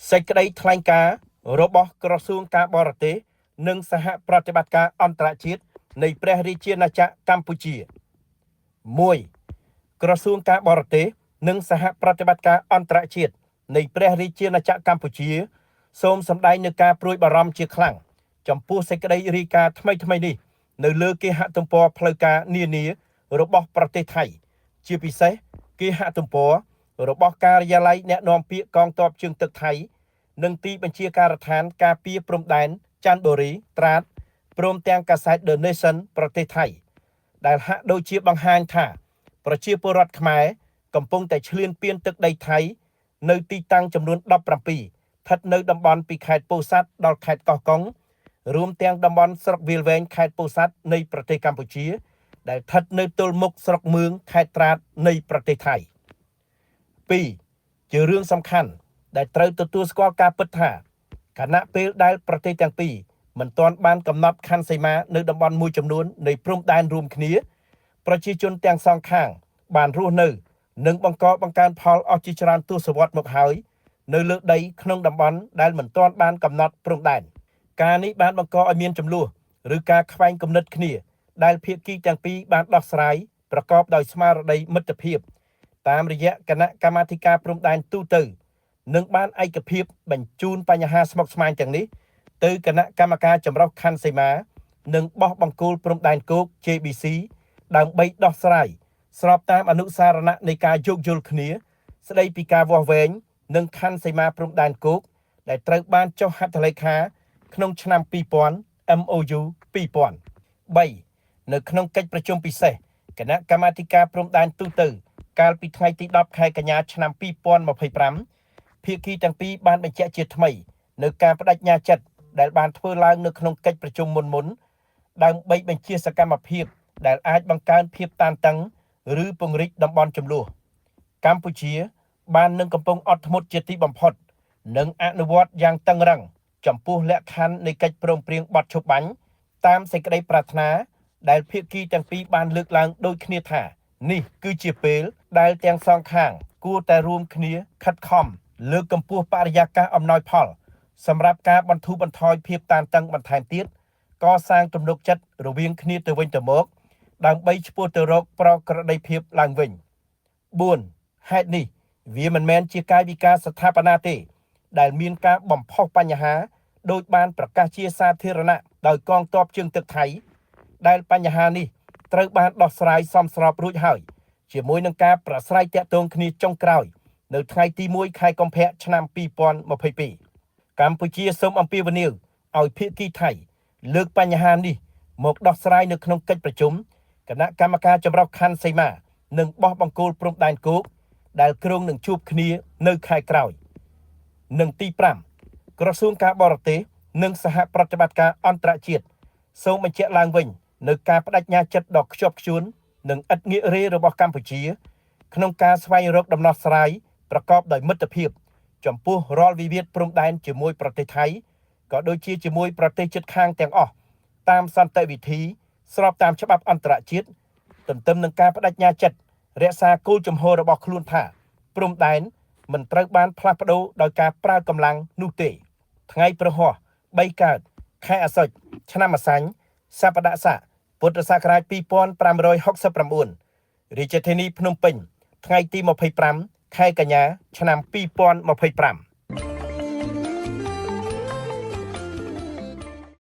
សេចក្តីថ្លែងការណ៍របស់ក្រសួងការបរទេសនិងសហប្រតិបត្តិការអន្តរជាតិនៃព្រះរាជាណាចក្រកម្ពុជា1ក្រសួងការបរទេសនិងសហប្រតិបត្តិការអន្តរជាតិនៃព្រះរាជាណាចក្រកម្ពុជាសូមសម្ដែងនូវការព្រួយបារម្ភជាខ្លាំងចំពោះសេចក្តីរាយការណ៍ថ្មីៗនេះនៅលើគេហទំព័រផ្លូវការនានារបស់ប្រទេសថៃជាពិសេសគេហទំព័ររបស់ការិយាល័យអ្នកនាំពាក្យកងទ័ពជើងទឹកថៃនិងទីបញ្ជាការដ្ឋានការពារព្រំដែនច័ន្ទបុរីត្រាតព្រមទាំងកាសែត The Nation ប្រទេសថៃដែលហាក់ដូចជាបង្ហាញថាប្រជាពលរដ្ឋខ្មែរកំពុងតែឈ្លានពានទឹកដីថៃនៅទីតាំងចំនួន17ស្ថិតនៅតំបន់ពីខេត្តពោធិ៍សាត់ដល់ខេត្តកោះកុងរួមទាំងតំបន់ស្រុកវាលវែងខេត្តពោធិ៍សាត់នៃប្រទេសកម្ពុជាដែលស្ថិតនៅទល់មុខស្រុកមឿងខេត្តត្រាតនៃប្រទេសថៃ2ជារឿងសំខាន់ដែលត្រូវទទួលស្គាល់ការពិតថាខណៈពេលដែលប្រទេសទាំងពីរមិនទាន់បានកំណត់ខណ្ឌសីមានៅតំបន់មួយចំនួននៃព្រំដែនរួមគ្នាប្រជាជនទាំងសងខាងបានរស់នៅនិងបង្កបង្កើនផលអស់ជាច្រើនទសវត្សរ៍មកហើយនៅលើដីក្នុងតំបន់ដែលមិនទាន់បានកំណត់ព្រំដែនការនេះបានបង្កឲ្យមានចំនួនឬការខ្វែងគំនិតគ្នាដែលភាគីទាំងពីរបានដោះស្រាយប្រកបដោយស្មារតីមិត្តភាពតាមរយៈគណៈកម្មាធិការព្រំដែនទូទៅនិងបានឯកភាពបញ្ជូនបញ្ហាស្មុគស្មាញទាំងនេះទៅគណៈកម្មការចម្រុះខណ្ឌសីមានិងបោះបង្គោលព្រំដែនគោក JBC ដើម្បីដោះស្រាយស្របតាមអនុសារណៈនៃការយោគយល់គ្នាស្ដីពីការវាស់វែងនិងខណ្ឌសីមាព្រំដែនគោកដែលត្រូវបានចុះហត្ថលេខាក្នុងឆ្នាំ2000 MOU 2000 3នៅក្នុងកិច្ចប្រជុំពិសេសគណៈកម្មាធិការព្រំដែនទូទៅកាលពីថ្ងៃទី10ខែកញ្ញាឆ្នាំ2025ភាគីទាំងពីរបានបញ្ជាក់ជាថ្មីនៅការបដិញ្ញាចិត្តដែលបានធ្វើឡើងនៅក្នុងកិច្ចប្រជុំមុនៗដើម្បីបញ្ជាសកម្មភាពដែលអាចបង្កើនភាពតានតឹងឬពង្រីកតំបន់ចំនួនកម្ពុជាបាននឹងកំពុងអត់ធ្មត់ជាទីបំផុតនិងអនុវត្តយ៉ាងតឹងរ៉ឹងចំពោះលក្ខខណ្ឌនៃកិច្ចព្រមព្រៀងបទឈប់បាញ់តាមសេចក្តីប្រាថ្នាដែលភាគីទាំងពីរបានលើកឡើងដូចគ្នាថានេះគឺជាពេលដែលទាំងសងខាងគួរតែរួមគ្នាខិតខំលើកកម្ពស់បរិយាកាសអំណោយផលសម្រាប់ការបន្ធូរបន្ថយភាពតានតឹងបន្ថែមទៀតកសាងទំនុកចិត្តរវាងគ្នាទៅវិញទៅមកដើម្បីឆ្ពោះទៅរកប្រក្រតីភាពឡើងវិញ4ហេតុនេះវាមិនមែនជាកាយវិការស្ថាបនាទេដែលមានការបំផុសបញ្ហាដោយបានប្រកាសជាសាធារណៈដោយកងទ័ពជើងទឹកថៃដែលបញ្ហានេះត្រូវបានដោះស្រាយសមស្របរួចហើយជាមួយនឹងការប្រស្រ័យទាក់ទងគ្នាចុងក្រោយនៅថ្ងៃទី1ខែកុម្ភៈឆ្នាំ2022កម្ពុជាសូមអំពាវនាវឲ្យភាគីថៃលើកបញ្ហានេះមកដោះស្រាយនៅក្នុងកិច្ចប្រជុំគណៈកម្មការចម្រុះខណ្ឌសីមានិងបោះបង្គោលព្រំដែនគោកដែលគ្រោងនឹងជួបគ្នានៅខែក្រោយនិងទី5ក្រសួងការបរទេសនិងសហប្រតិបត្តិការអន្តរជាតិសូមបញ្ជាក់ឡើងវិញនៅការបដិញ្ញាចិត្តដ៏ខ្ជាប់ខ្ជួននិងឥតងាករេរបស់កម្ពុជាក្នុងការស្វែងរកដំណោះស្រាយប្រកបដោយមិត្តភាពចំពោះរាល់វិវាទព្រំដែនជាមួយប្រទេសថៃក៏ដូចជាជាមួយប្រទេសជិតខាងទាំងអស់តាមសន្តិវិធីស្របតាមច្បាប់អន្តរជាតិទន្ទឹមនឹងការបដិញ្ញាចិត្តរក្សាគោលជំហររបស់ខ្លួនថាព្រំដែនមិនត្រូវបានផ្លាស់ប្ដូរដោយការប្រើកម្លាំងនោះទេថ្ងៃព្រហស្បតិ៍3កើតខែអាសត់ឆ្នាំម្សាញ់សប្តាហ៍ស័កពុទ្ធសករាជ2569រាជធានីភ្នំពេញថ្ងៃទី25ខែកញ្ញាឆ្នាំ2025